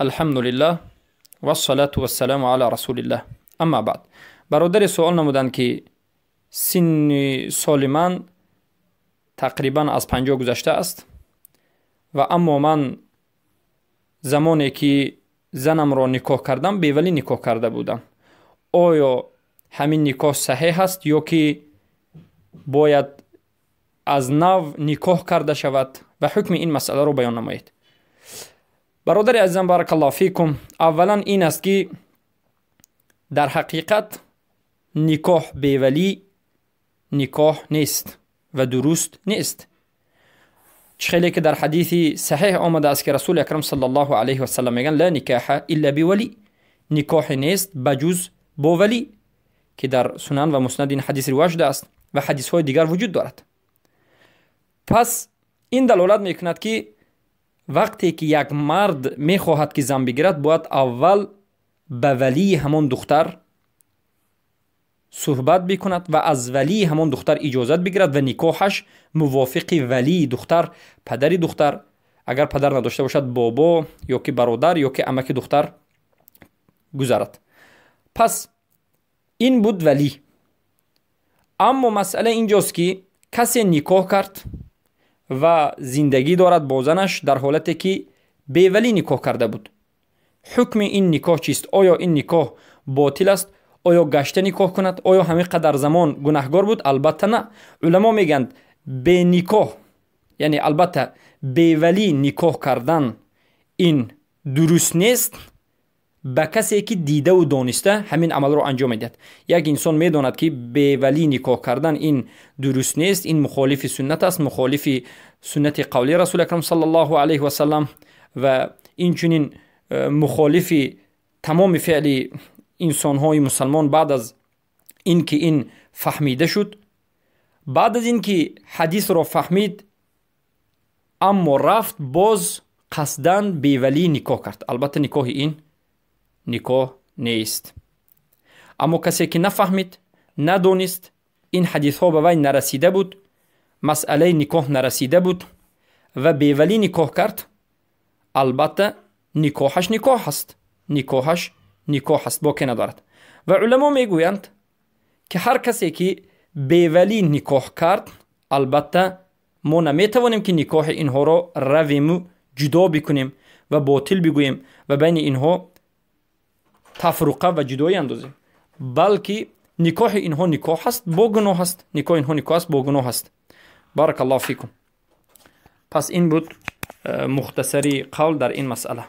Алҳамдулиллаҳ вассалату вассаламу ала расулиллаҳ. Амма баъд. Бародаре суол намуданд, ки синни соли ман тақрибан аз 50 гузашта аст ва аммо ман замоне ки занамро никоҳ кардам, бевалӣ никоҳ карда будам. Оё ҳамин никоҳ саҳеҳ аст ё ки бояд аз нав никоҳ карда шавад ва ҳукми ин масъаларо баён намоед? Бародари азизам, баракаллоҳу фикум, аввалан ин аст, ки дар ҳақиқат никоҳ бевалӣ никоҳ нест ва дуруст нест. Чӣ хеле ки дар ҳадиси саҳеҳ омадааст, ки Расули Акрам саллаллоҳу алайҳи васалам мегӯянд: ла никоҳа илла бивалӣ, никоҳе нест ба ҷуз бо валӣ, ки дар Сунан ва Муснад ин ҳадис ривоят шудааст ва ҳадисҳои дигар вуҷуд дорад. Пас ин далолат мекунад, ки вақте ки як мард мехоҳад ки зан бигирад, бояд аввал ба валии ҳамон духтар суҳбат бикунад ва аз валии ҳамон духтар иҷозат бигирад ва никоҳаш мувофиқи валии духтар, падари духтар, агар падар надошта бошад, бобо ё ки бародар ё ки амаки духтар гузарад. Пас ин буд валӣ. Аммо масъала инҷост, ки касе никоҳ кард ва зиндагӣ дорад бо занаш дар ҳолате ки бевалӣ никоҳ карда буд. Ҳукми ин никоҳ чист? Оё ин никоҳ ботил аст? Оё гашта никоҳ кунад? Оё ҳамин қадар замон гунаҳгор буд? Албатта на. Уламо мегӯянд, беникоҳ, яъне албатта бевалӣ никоҳ кардан ин дуруст нест ба касе ки дидаву дониста ҳамин амалро анҷом медиҳад. Як инсон медонад, ки бевалӣ никоҳ кардан ин дуруст нест, ин мухолифи суннат аст, мухолифи суннати қавли Расули Акрам саллаллоҳу алайҳи васалам ва инчунин мухолифи тамоми феъли инсонҳои мусалмон. Баъд аз ин ки ин фаҳмида шуд, баъд аз ин ки ҳадисро фаҳмид, аммо рафт боз қасдан бевалӣ никоҳ кард, албатта никоҳи ин никоҳ нест. Аммо касе ки нафаҳмид, надонист, ин ҳадисҳо ба вай нарасида буд, масъалаи никоҳ нарасида буд ва бевалӣ никоҳ кард, албатта никоҳаш никоҳ аст, никоҳаш никоҳ аст, боке надорад. Ва уламо мегӯянд, ки ҳар касе ки бевалӣ никоҳ кард, албатта мо наметавонем, ки никоҳи инҳоро равему ҷудо бикунем ва ботил бигӯем ва байни инҳо тафруқа ва ҷудоӣ андозем, балки никоҳи инҳо никоҳ аст, бо гуноҳ аст. Никоҳи инҳо никоҳ аст, бо гуноҳ аст. Баракаллоҳу фикум. Пас ин буд мухтасари қавл дар ин масъала.